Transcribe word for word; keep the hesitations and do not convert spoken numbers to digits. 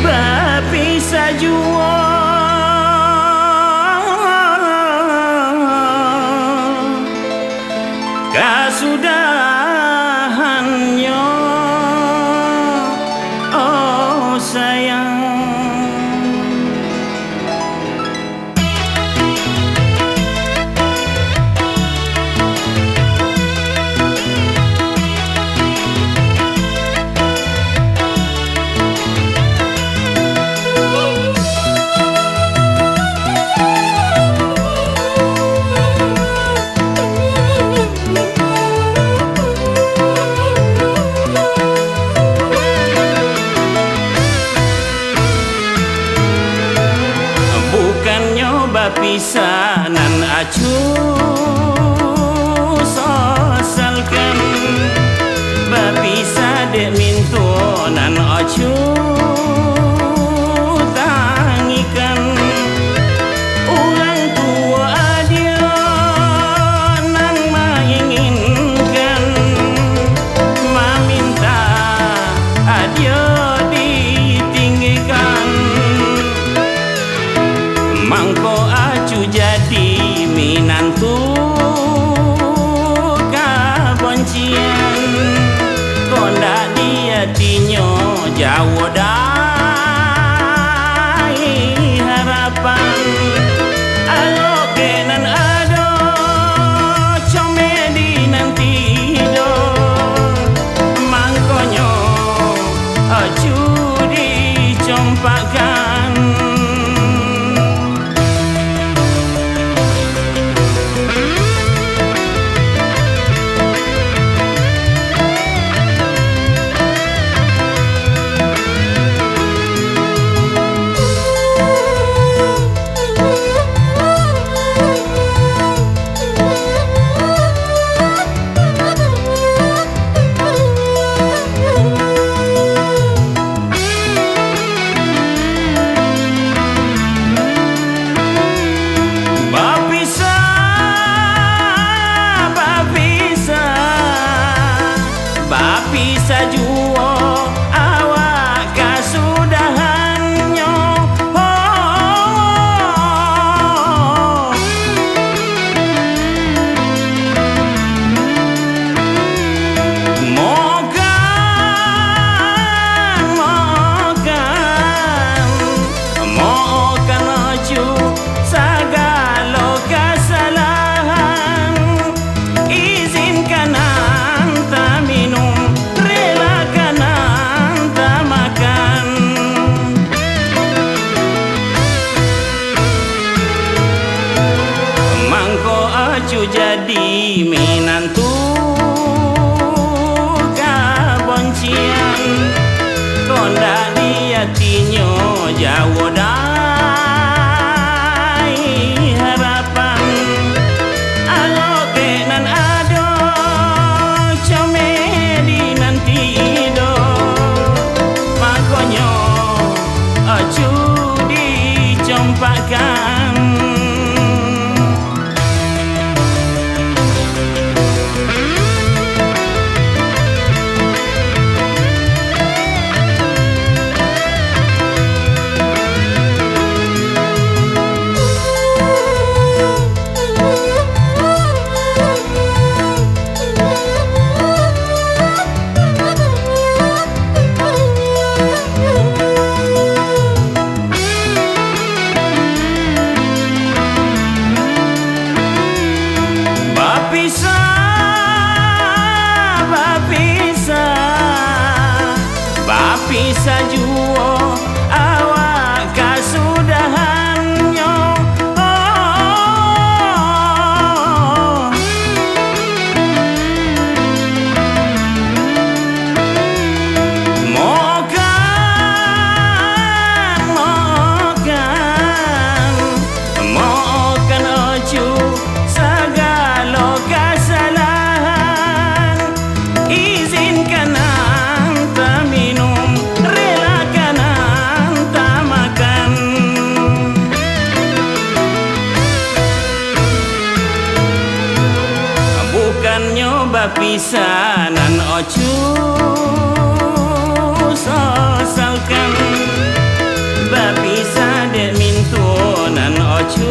Bapisah juo kasudahannyo, oh sayang. Bukannyo bapisah nan acu sosalkan, bapisah dek mintuo nan acu tangikan. Urang tuo adia nan mainginkan, maminta adia ditinggikan. Mangko acu jadi minantu kabancian, kondak di atinyo jauah dari harapan. Alokek nan ado, comeh di nan tido, mangkonyo acu dicompakkan. Bapisah, bapisah, bapisah juo awak kasudahannyo. Oh, mokan, mokan, mokan acu sagalo kasalahan. Izinkan anta minum, relakan anta makan. Mangko acu jadi minantu kabancian, kondak di atinyo jauah dari harapan. Alokek nan ado, comeh di nan tido, mangkonyo acu dicompakkan. Bapisah, bapisah, bapisah juo awak kasudahannyo. Oh, mokan, mokan, mokan acu sagalo kasalahan. Izinkan anta minum, relakan Bapisah nan ocu sosalkan, bapisah dek mintuo nan ocu